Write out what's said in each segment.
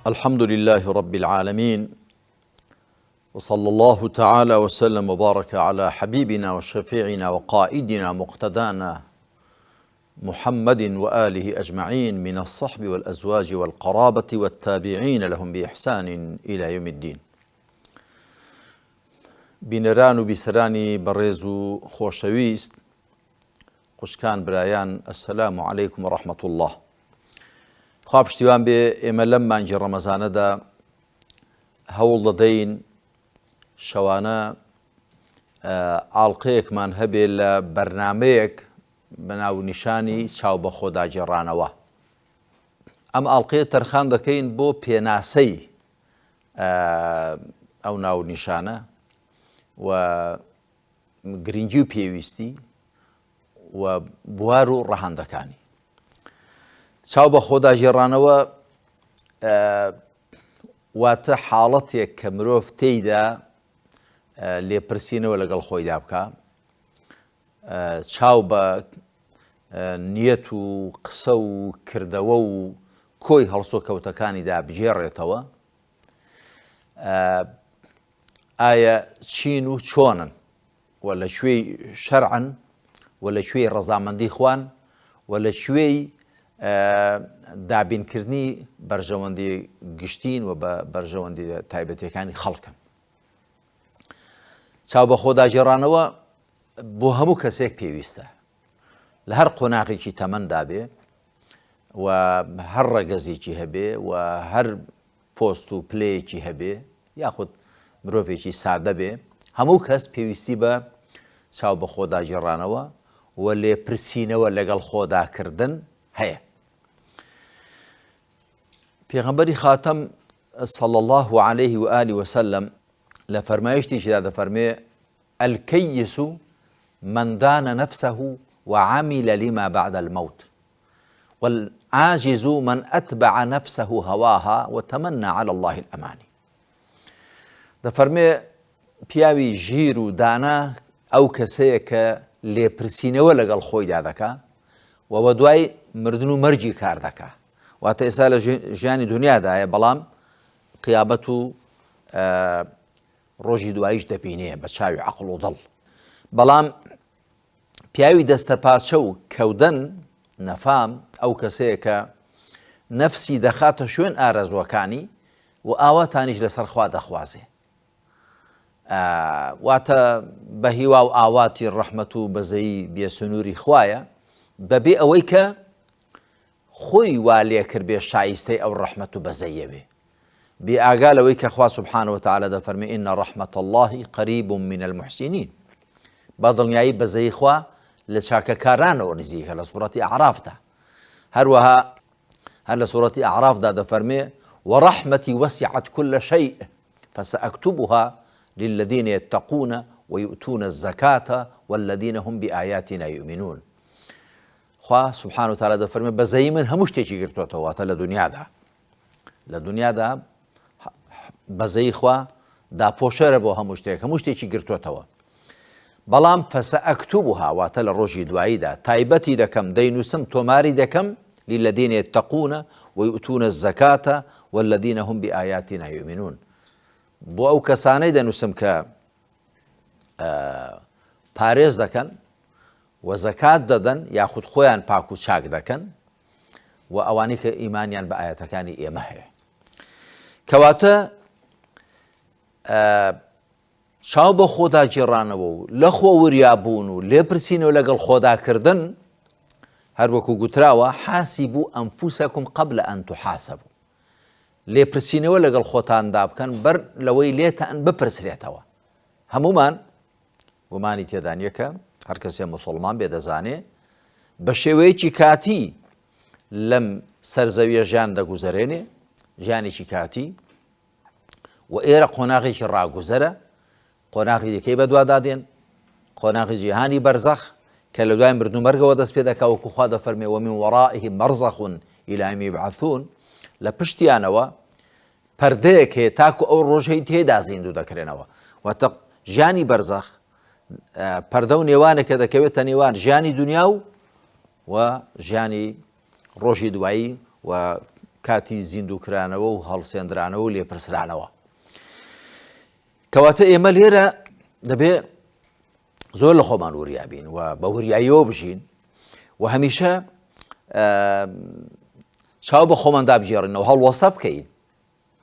الحمد لله رب العالمين وصلى الله تعالى وسلم وبارك على حبيبنا وشفيعنا وقائدنا مقتدانا محمد وآله أجمعين من الصحب والأزواج والقرابة والتابعين لهم بإحسان إلى يوم الدين. بینەران و بیسەرانی بەڕێز و خۆشەویست خوشکان برایان السلام علیکم و رحمة اللە خوا پشتیوان بێ ئێمە لەم مانگی ڕەمەزانەدا هەوڵ دەدەین شەوانە ئاڵلقەیەکمان هەبێ لە بەرنمەیەک بە ناونیشانی چاو بە خۆداگێڕانەوە ئەم ئاڵلقەیە تەرخان دەکەین بۆ پێناسەی ئەو ناونیشانە و گرنگی و پێویستی و بوار و ڕەهەندەکانی. چاو بە خۆدا گێڕانەوە واتە حاڵەتێک کە مرۆڤ تێیدا لێپرسینەوە لەگەڵ خۆیدا بکە چاو بە نیەت و قسە و کردەوە و کۆی هەڵسۆکەوتەکانیدا بگێڕێتەوە ئایا چین و چۆنن و لە کوێی شەرعن و لە کوێی ڕەزامەندی خوان و لە کوێی دابینکردنی بەرژەوەندی گشتین و بە بەرژەوەندی تایبەتەکانی خەڵکن چاو بە خۆداگێڕانەوە بۆ هەموو کەسێک پێویستە لە هەر قۆناغێکی تەمەندا بێ و هەر ڕەگەزێکی هەبێ و هەر پۆست و پلەیەکی هەبێ یاخود مرۆڤێکی سادە بێ، هەموو کەس پێویستی بە چاو بەخۆداگێڕانەوە و لێپرسینەوە لەگەڵ خۆدا کردن هەیە. پێغەمبەری خاتەم صلی الله عليه و آله وسلم لە فەرمایشتێکیدا دەفەرمێ الكيس من دان نفسه وعمل لما بعد الموت والعاجز من اتبع نفسه هواها وتمنی علی اللە الامانی دەفەرمێ پیاوی ژیر و دانا ئەو کەسەیە کە لێپرسینەوە لەگەڵ خۆیدا دەکا و بە دوای مردن و مەرگی کار دەکا واتە ئێستا لە ژیانی دنیادایە بەڵام قیامەت و ڕۆژی دواییش دەبینێ بە چاوی عقل و دڵ بەڵام پیاوی دەستەپاچە و کەودەن، نەفام، ئەو کەسەیە کە نەفسی دەخاتە شوێن ئارەزووەکانی و ئاواتانیش لەسەر خوا دەخوازێ. واتە بە هیوا و ئاواتی ڕەحمەت و بەزەیی بێسنووری خوایە بەبێ ئەوەی کە خۆی وا لێکردبێ شایستەی ئەو ڕەحمەت و بەزەیە بێ. بێ ئاگا لەوەی کە خوا سبحانە وتعالی دەفەرمێ ان رحمة اللە قریب من المحسنین بە دڵنیایی بەزەیی خوا لە چاکەکارانەوە نزیکە لە سوڕەتی ئەعرافدا هەروەها هەر لە سوڕەتی ئەعرافدا دەفەرمێ ورحمتي وسعت كل شيء فسأكتبها للذين يتقون ويؤتون الزكاة والذين هم بآياتنا يؤمنون خوا سبحانه وتعالى دەفەرمێ بەزەیی من هەموو شتێکی گرتووەتەوە واتە لە دنیادا لە دنیادا بەزەی خوا داپۆشەرە بۆ هەموو شتێک هەموو شتێکی گرتوتەوە بەڵام فەسە ئەکتوبها واتە لە ڕۆژی دواییدا تایبەتی دەکەم دەینووسم تۆماری دەکەم للذین يتقون ويؤتون الزكاة والذین هم بآياتنا يؤمنون بۆ ئەو کەسانەی دەنووسم کە پارێز دەکەن و زەکات دەدەن یاخود خۆیان پاک و چاک دەکەن و ئەوانەی کە ئیمانیان بە ئاەتەکانی ئێمە هەیە کەواتە چاو بە خۆدا گێڕانەوە و لە خۆ وریابوون و لێپرسینەوە لەگەڵ خۆداکردن هەروەکو گوتراوە حاسی بوو ئەنفوسەکم قبل ئەن تحاسبوا لێپرسینەوە لەگەڵ خۆتاندا بکەن بەر لەوەی لێتان بپرسرێتەوە هەمومان گومانی تێدا نییە کە هەر کەسێ موسڵمان بێ دەزانێ بە شێوەیەکی کاتی لەم سەرزەویە ژیان دەگوزەرێنێ ژیانێکی کاتی و ئێرە قۆناغێکی ڕاگوزەرە قۆناغی دیکەی بەدوادا دێن قۆناغی جیهانی بەرزەخ کە لە دوای مردن و مەرگەوە دەست پێ دەکا وەکو خوا دەفەرمێ ومن ورائهم برزخ إلى يوم يبعثون لە پشتیانەوە پەردەیەک هەیە تاکو ئەو ڕۆژەی تێدا زیندوو دەکرێنەوە واتە ژیانی بەرزەخ پەردە و نێوانێکە دەکەوێتە نێوان ژیانی دنیا و و ژیانی ڕۆژی دوایی و کاتی زیندووکرانەوە و هەڵسێندرانەوە و لێپرسرانەوە. کەواتە ئێمە لێرە دەبێ زۆر لە خۆمان وریا بین و بە وریاییەوە بژین و هەمیشە چاو بە خۆمان دابگێڕینەوە هەڵوەستە بکەین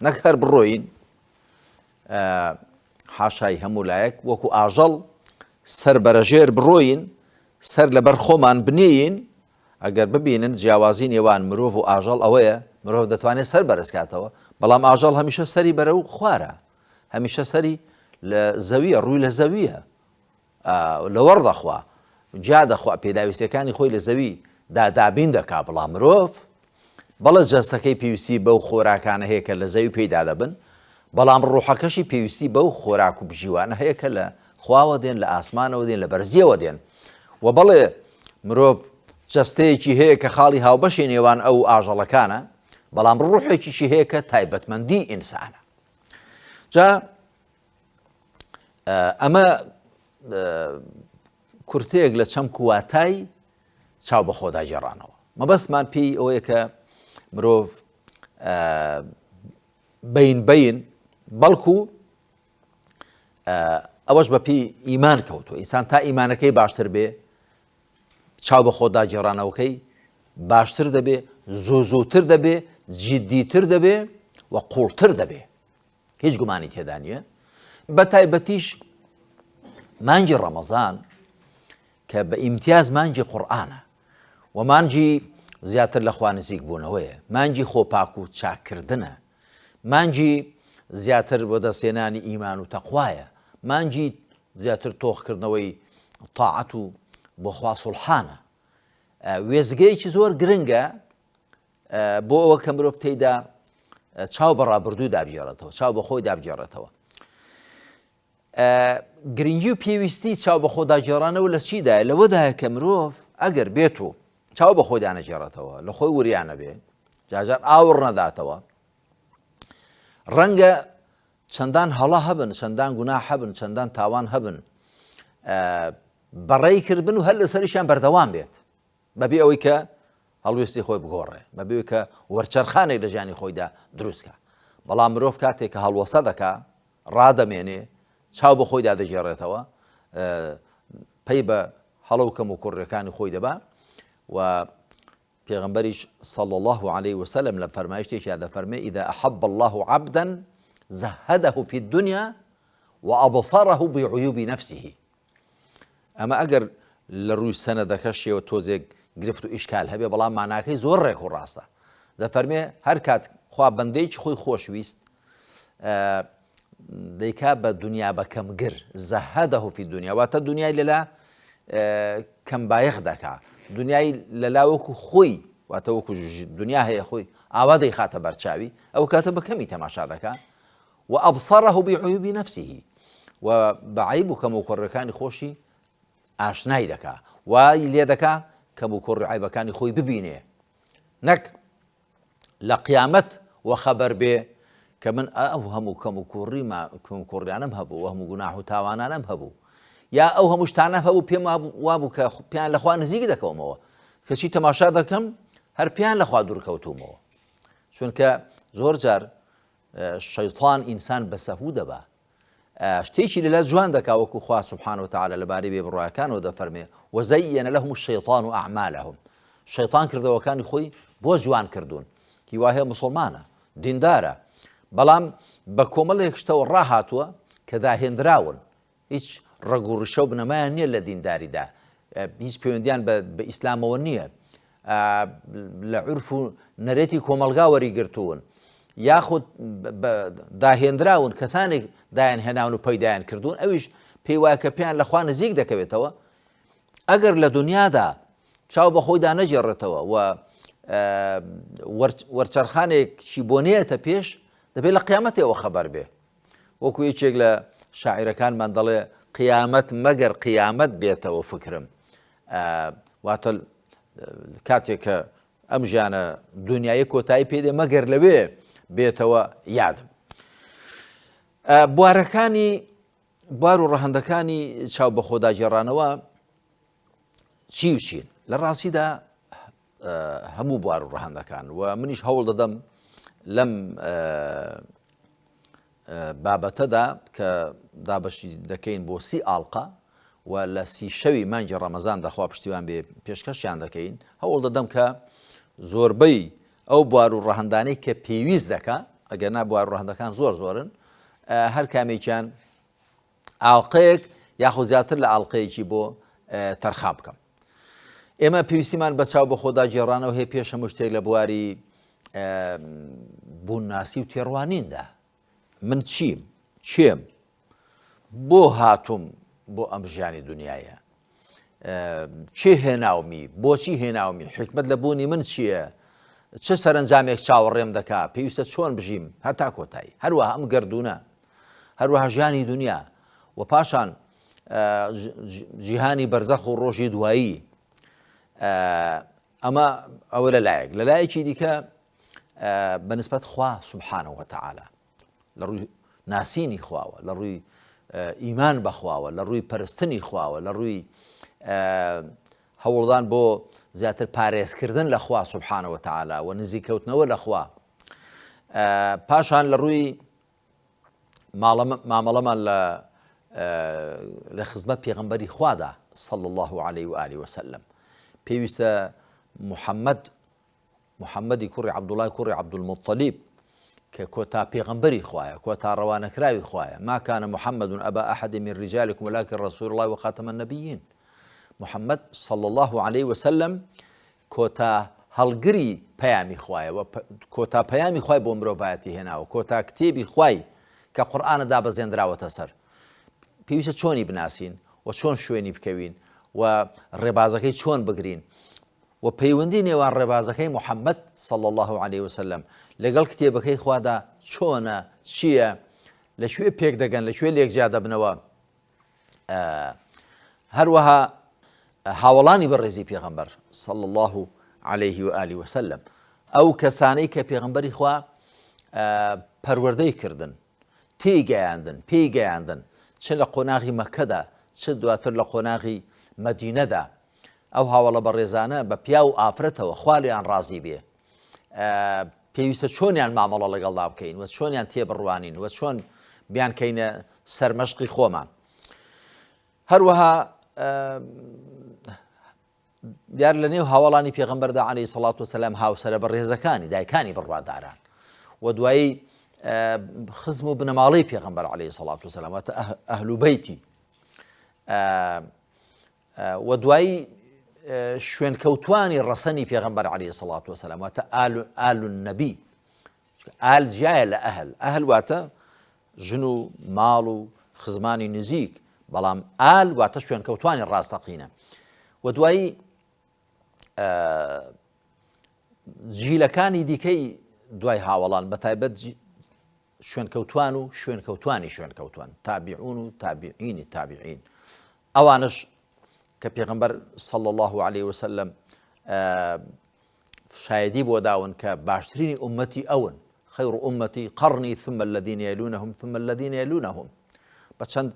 نەک هەر بڕۆین حاشای هەموو لایەک وەکو ئاژەڵ سەر بەرەژێر بڕۆین سەر لەبەر خۆمان بنێین ئەگەر ببینن جیاوازی نێوان مرۆڤ و ئاژەڵ ئەوەیە مرۆڤ دەتوانێت سەر بەرزکاتەوە بەڵام ئاژەڵ هەمیشە سەری بەرە و خوارە هەمیشە سەری لە زەویە ڕووی لە زەویە لەوەڕ دەخوا جیا دەخوا پێداویستیەکانی خۆی لە زەوی دا دابین دەکا بەڵام مرۆڤ بەڵێ جەستەکەی پێویستی بەو خۆراکانە هەیە کە لە زەوی پێیدا دەبن بەڵام ڕوحەکەشی پێویستی بەو خۆراک و بژیوانە هەیە کە لە خواوە دێن لە ئاسمانەوە دێن لە بەرزیەوە دێن و بەڵێ مرۆڤ جەستەیەکی هەیە کە خاڵی هاوبەشی نێوان ئەو ئاژەڵەکانە بەڵام ڕوحێکیشی هەیە کە تایبەتمەندی ئینسانە جا ئەمە کورتەیەک لە چەمک و واتای چاو بە خۆدا گێڕانەوە مەبەستمان پێی ئەوەیە کە مرۆڤ بین بین بەڵکو ئەوەش بە پێی ئیمان کەوتووە ئینسان تا ئیمانەکەی باشتر بێ چاو بە خۆدا گێڕانەوەکەی باشتر دەبێ زۆ زۆتر دەبێ جدیتر دەبێ و قوڵتر دەبێ هیچ گومانی تێدا نییە بە تایبەتیش مانگی ڕەمەزان کە بە ئیمتیاز مانگی قورآانە و مانگی زیاتر لە خوا نزیک بوونەوەیە مانگی خۆپاک و چاکردنە مانگی زیاتر بۆ دەستێنانی ئیمان و تەقوایە مانگی زیاتر تۆخکردنەوەی تاعەت و بۆخوا سوڵحانە وێزگەیەکی زۆر گرنگە بۆ ئەوە کە مرۆڤ تێیدا چاو بە ڕابردوو دابگێڕێتەوە چاو بە خۆی دابگێڕێتەوە گرنگی و پێویستی چاو بە خۆدا گێڕانەوە لە چیدایە لەوەدایە کە مرۆڤ ئەگەر بێت و چاو بە خۆی دانەگێڕێتەوە لە خۆی وریانە بێ جاجار ئاوڕ نەداتەوە ڕەنگە چەندان هەڵە هەبن چەندان گونا هەبن چەندان تاوان هەبن بەڕێی کردبن و هەر لەسەریشیان بەردەوام بێت بەبێ ئەوەی کە هەڵوێستی خۆی بگۆڕێ، بەبێ ئەوەی کە وەرچەرخانێک لە ژیانی خۆیدا دروست کا. بەڵام مرۆڤ کاتێک کە هەڵوەستە دەکا، ڕادەمێنێ، چاو بە خۆیدا دەگێڕێتەوە، پەی بە هەڵە و کەموکوڕییەکانی خۆی دەبا و پێغەمبەریش صلی الله علیه وسلم لە فەرمایشتێکیا دەفەرمێ اذا احب الله عبدا زهده في الدنيا وابصره بعيوب نفسه ئەمە ئەگەر لە ڕووی سەنەدەکەشیەوە تۆزێک گرفت و ئیشکال هەبێ بەڵام ماناکەی زۆر ڕێک و ڕاستە دەفەرمێ هەر کات خوا بەندەیەکی خۆی خۆشویست دەیکا بە دنیا بە کەمگر زەهەدە فی دنیا واتە دنیای لەلا کەم بایەخ دەکا دنیای لەلا وەکو خۆی واتە وەکو دنیا هەیە خۆی ئاوا دەیخاتە بەرچاوی ئەو کاتە بە کەمی تەماشا دەکا وابصره بعیوب نفسه و بە عەیب و کەموکوڕیەکانی خۆشی ئاشنای دەکا وای لێ دەکا کەموکوڕی عەیبەکانی خۆی ببینێ نەک لە قیامەت وەخەبەر بێ کە من ئەو هەموو کەم و کوڕی کوڕیانم هەبوو و هەموو گوناح و تاوانانم هەبوو یا ئەو هەموو شتانە هەبوو پێم وابوو کە پێیان لەخوا نزیک دەکەومەوە کەچی تەماشا دەکەم هەر پێیان لەخوا دوورکەوتومەوە چونکە زۆر جار شەیتان ئینسان بە سەهوو دەبا شتێکی لەلا جوان دەکا وەکو خوا سبحانه وتعالی لەبارەی بێبڕوایەکانەوە دەفەرمێ وزین لهم الشیطان اعمالهم شەیطان کردەوەکانی خۆی بۆ جوان کردوون هیوا هەیە مسلمانە دیندارە بەڵام بە کۆمەڵێک شتەوە ڕاهاتووە کە داهێنراون هیچ ڕەگ و ڕیشە و بنەمایان نییە لە دینداریدا، هیچ پەیوەندیان بە ئیسلامەوە نییە، لە عورف و نەرێتی کۆمەڵگا وەریگرتوون، یاخود داهێنراون کەسانێک دایان هێناون و پەیدایان کردوون، ئەویش پێی وایە کە پێیان لە خوا نزیک دەکەوێتەوە. ئەگەر لە دنیادا چاو بە خۆیدا نەگێڕێتەوە و وەرچەرخانێکی بۆ نێتە پێش، دەبێت لە قیامەتێوە خەبەر بێ. وەکو یەکێک لە شاعیرەکانمان دەڵێ قیامەت مەگەر قیامەت بێتەوە فکرم واتە کاتێک کە ئەم ژیانە دنیای کۆتایی پێدێ مەگەر لەوێ بێتەوە یادم بوارەکانی بوار و ڕەهندەکانی چاو بە خۆدا گێڕانەوە چی و چین لە ڕاستیدا هەموو بوار و ڕەهندەکان و منیش هەوڵ دەدەم لەم بابەتەدا کە دابەشی دەکەین بۆ سی ئاڵقە و لە سی شەوی مانگی ڕەمەزان دەخوا پشتیوان بێ پێشکەشیان دەکەین، هەوڵ دەدەم کە زۆربەی ئەو بوار و ڕەهەندانەی کە پێویست دەکا، ئەگەر نا بوار و ڕەهەندەکان زۆر زۆرن، هەر کامێکیان ئاڵقەیەک یاخود زیاتر لە ئاڵقەیەکی بۆ تەرخان بکەم. ئێمە پێویستیمان بە چاو بەخۆدا گێڕانەوە هەیە پێش هەموو شتێک لە بواری بوونناسی و تێڕوانیندا. من چیم؟ کێم؟ بۆ هاتووم بۆ ئەم ژیانی دنیاە؟ کێ هێناومی؟ بۆچی هێناومی؟ حکمت لە بوونی من چییە؟ چ سەرنجامێک چاوەڕێم دەکا؟ پێویستە چۆن بژیم هەتا کۆتایی؟ هەروەها ئەم گردونە، هەروەها ژیانی دنیا و پاشان جیهانی بەرزەخ و ڕۆژی دوایی ئەمە ئەوە لەلایەک لەلایەکی دیکە بەنسبەت خوا سبحانە وتعالی لە ڕووی ناسینی خواوە لە ڕووی ئیمان بەخواوە لە ڕووی پەرستنی خواوە لە ڕووی هەوڵدان بۆ زیاتر پارێزکردن لە خوا سبحانە وتعالی و نزیکەوتنەوە لە خوا پاشان لە ڕووی مامەڵەمان لە لە خزمەت پێغەمبەری خوادا صلی الله عليه و آله وسلم پێویستە محەممەد محەممەدی کوڕی عەبدوڵای کوڕی عەبدولموتەلیب کە کۆتا پێغەمبەری خوایە کۆتا ڕەوانەکراوی خوایە ما كان محمد أبا أحد من رجالكم ولكن رسول الله وخاتم النبيين محمد صلى الله عليه وسلم کۆتا هەڵگری پەیامی خوایە و کۆتا پەیامی خوای بۆ مرۆڤایەتی هێناوە کۆتا کتێبی خوای کە قورئانە دابەزێندراوەتە سەر پێویستە چۆنی بناسین و چۆن شوێنی بکەوین و ڕێبازەکەی چۆن بگرین و پەیوەندی نێوان ڕێبازەکەی محەممەد صلى الله عليه وسلم لەگەڵ کتێبەکەی خوادا چۆنە چییە لە کوێ پێک دەگەن لە کوێ لێک جیا دەبنەوە هەروەها هاوڵانی بەڕێزی پێغەمبەر صلى الله عليه و آله وسلم ئەو کەسانەی کە پێغەمبەری خوا پەروەردەی کردن تێی گەیاندن پێی گەیاندن چ لە قۆناغی مەکەدا چ دواتر لە قۆناغی مەدینەدا ئەو هاوڵە بەڕێزانە بە پیا و ئافرەتەوە خوا لێیان ڕازی بێ پێویستە چۆنیان مامەڵە لەگەڵدا بکەین و چۆنیان تێبڕوانین و چۆن بیانکەینە سەرمەشقی خۆمان هەروەها دیار لە نێو هاوڵانی پێغمبەردا عەلەیهی سەڵات وسلام هاوسەرە بە ڕێزەکانی دایکانی بڕواداران و دوایی خزم و بنەماڵەی پێغمبەر عەلەیهی سەڵات وسلام واتە ئەهل و بەیتی و دوایی شوێنکەوتوانی ڕەسەنی پێغەمبەر عەلەیهی سەڵات وسلام واتە ئال ئال النبی ئال جیایە لە ئەهل ئەهل واتە ژن و ماڵ و خزمانی نزیک بەڵام ئال واتە شوێنکەوتوانی ڕاستەقینە و دوایی جیلەکانی دیکەی دوای هاوەڵان بە تایبەت شوێنکەوتوان و شوێنکەوتوانی شوێنکەوتوان، تابعون و تابعینی تابعین، ئەوانەش کە پێغەمبەر صلی اللە علیه وسلم شایدی بۆ داون کە باشترینی ئومەتی ئەون، خیر امتی قرنی ثم الذین یلونهم ثم الذین یلونهم، بە چەند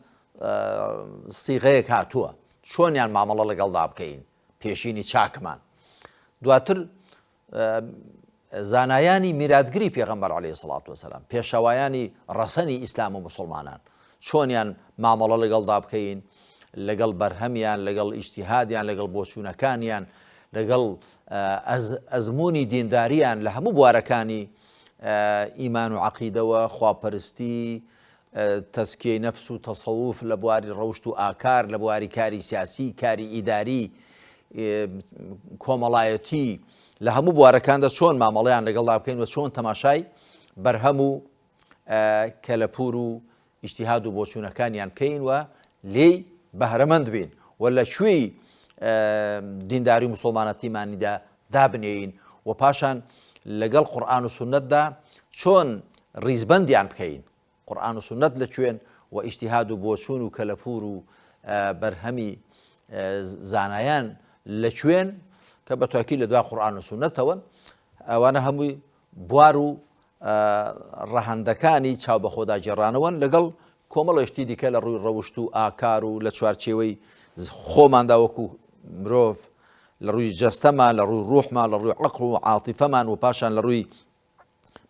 سیغەیەک هاتووە چۆنیان مامەڵە لەگەڵدا بکەین پێشینی چاکمان دواتر زانایانی میراتگری پێغەمبەر عەلەیهی سڵات وسلام پێشەوایانی ڕەسەنی ئیسلام و مسلمانان چۆنیان مامەڵە لەگەڵدا بکەین لەگەڵ بەرهەمیان لەگەڵ ئیجتیهادیان لەگەڵ بۆچوونەکانیان لەگەڵ ئەزمموی دینداریان لە هەموو بوارەکانی ئیمان و عقیدەوە خواپەرستی تەزکیەی نەفس و تەسەوف لە بواری ڕەوشت و ئاکار، لە بواری کاری سیاسی، کاری ئیداری، کۆمەڵایەتی، لە هەموو بوارەکاندا چۆن مامەڵەیان لەگەڵدا بکەین و چۆن تەماشای بەرهەم و کەلەپوور و ئیجتیهاد و بۆچوونەکانیان بکەین و لێی بەهرەمەند بین و لە کوێی دینداری و مسوڵمانەتیمانیدا دابنێین و پاشان لەگەڵ قورئان و سوننەتدا چۆن ڕیزبەندیان بکەین قورئان و سوننەت لە کوێن و ئیجتیهاد و بۆچوون و کەلەپوور و بەرهەمی زانایان لە کوێن کە بە تاکی لە دوای قورئان و سوننەتەوەن ئەوانە هەمووی بوار و ڕەهەندەکانی چاو بەخۆدا گێڕانەوەن لەگەڵ کۆمەڵێ شتی دیکە لە ڕووی ڕەوشت و ئاکار و لە چوارچێوەی خۆماندا وەکو مرۆڤ لە ڕووی جەستەمان لە ڕووی ڕوحمان لە ڕووی عەقڵ و عاتیفەمان و پاشان لە ڕووی.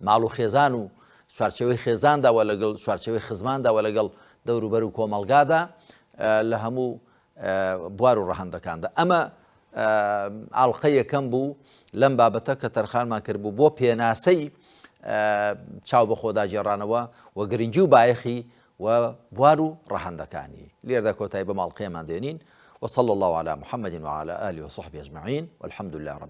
ماڵ و خێزان و چوارچێوەی خێزاندا و لەگەڵ چوارچێوەی خزماندا و لەگەڵ دەوروبەر و کۆمەڵگادا لە هەموو بوار و ڕەهەندەکاندا. ئەمە ئاڵقەی یەکەم بوو لەم بابەتە کە تەرخانمان کردبوو بۆ پێناسەی چاو بەخۆدا گێڕانەوە و گرنگی و بایەخی و بوار و ڕەهەندەکانی. لێرەدا کۆتایی بەم ئاڵقەیەمان دێنین. وصلی اللە علی محمد وعلی آله وصحبه اجمعین والحمد لله رب.